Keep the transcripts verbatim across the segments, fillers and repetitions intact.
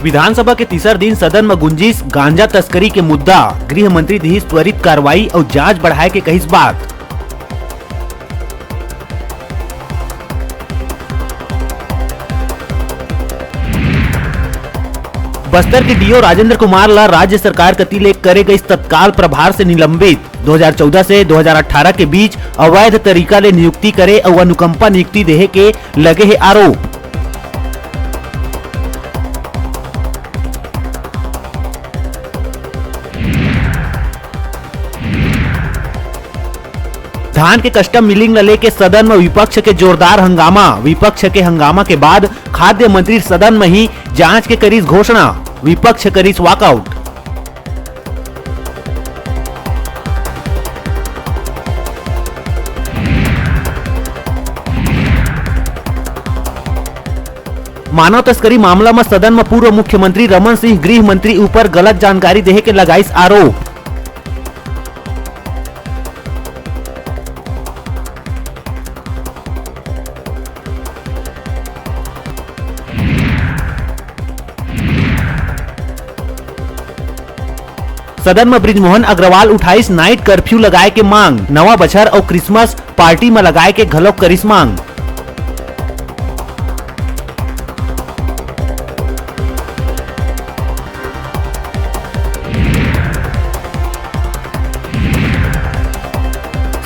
विधानसभा के तीसर दिन सदन म गुंजिस गांजा तस्करी के मुद्दा। गृह मंत्री दिहिस त्वरित कार्रवाई अउ जांच बढ़ाए के कहिस बात। बस्तर के डीओ राजेंद्र कुमार ला राज्य सरकार कति ले करे गइस तत्काल प्रभार से निलंबित। दो हज़ार चौदह से दो हज़ार अठारह के बीच अवैध तरीका ले नियुक्ति करे अउ अनुकंपा नियुक्ति देहे के लगे हे आरोप। धान के कस्टम मिलिंग ल लेके सदन म विपक्ष के जोरदार हंगामा। विपक्ष के हंगामा के बाद खाद्य मंत्री सदन म ही जांच के करिस घोषणा, विपक्ष करिस वॉकआउट। मानव तस्करी मामला म सदन म पूर्व मुख्यमंत्री रमन सिंह गृह मंत्री ऊपर गलत जानकारी देहे के लगाइस आरोप। सदन म बृजमोहन अग्रवाल उठाइस नाइट कर्फ्यू लगाए के मांग, नवा बछर अउ क्रिसमस पार्टी म लगाए के घलोक करिस मांग।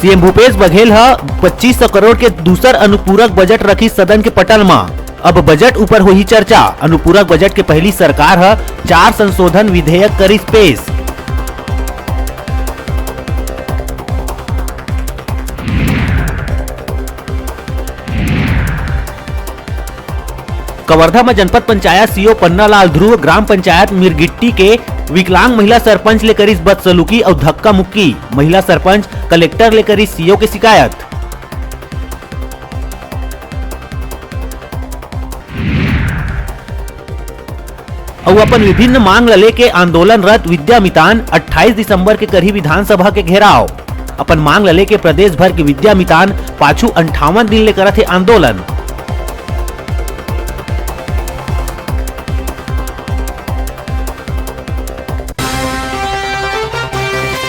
सीएम भूपेश बघेल ह पच्चीस सौ करोड़ के दूसर अनुपूरक बजट रखिस सदन के पटल म। अब बजट ऊपर होही चर्चा। अनुपूरक बजट के पहली सरकार ह चार संशोधन विधेयक करिस पेश। कवर्धा म जनपद पंचायत सीओ पन्नालाल ध्रुव ग्राम पंचायत मिरगिट्टी के विकलांग महिला सरपंच ले करिस बदसलूकी अउ धक्का मुक्की। महिला सरपंच कलेक्टर ले करिस सीओ के शिकायत। अउ अपन विभिन्न मांग ल लेके आंदोलनरत विद्या मितान अट्ठाईस दिसंबर के करही विधानसभा के घेराव। अपन मांग ल लेके प्रदेश भर के विद्या मितान पाछू अंठावन दिन ले करत हे आंदोलन।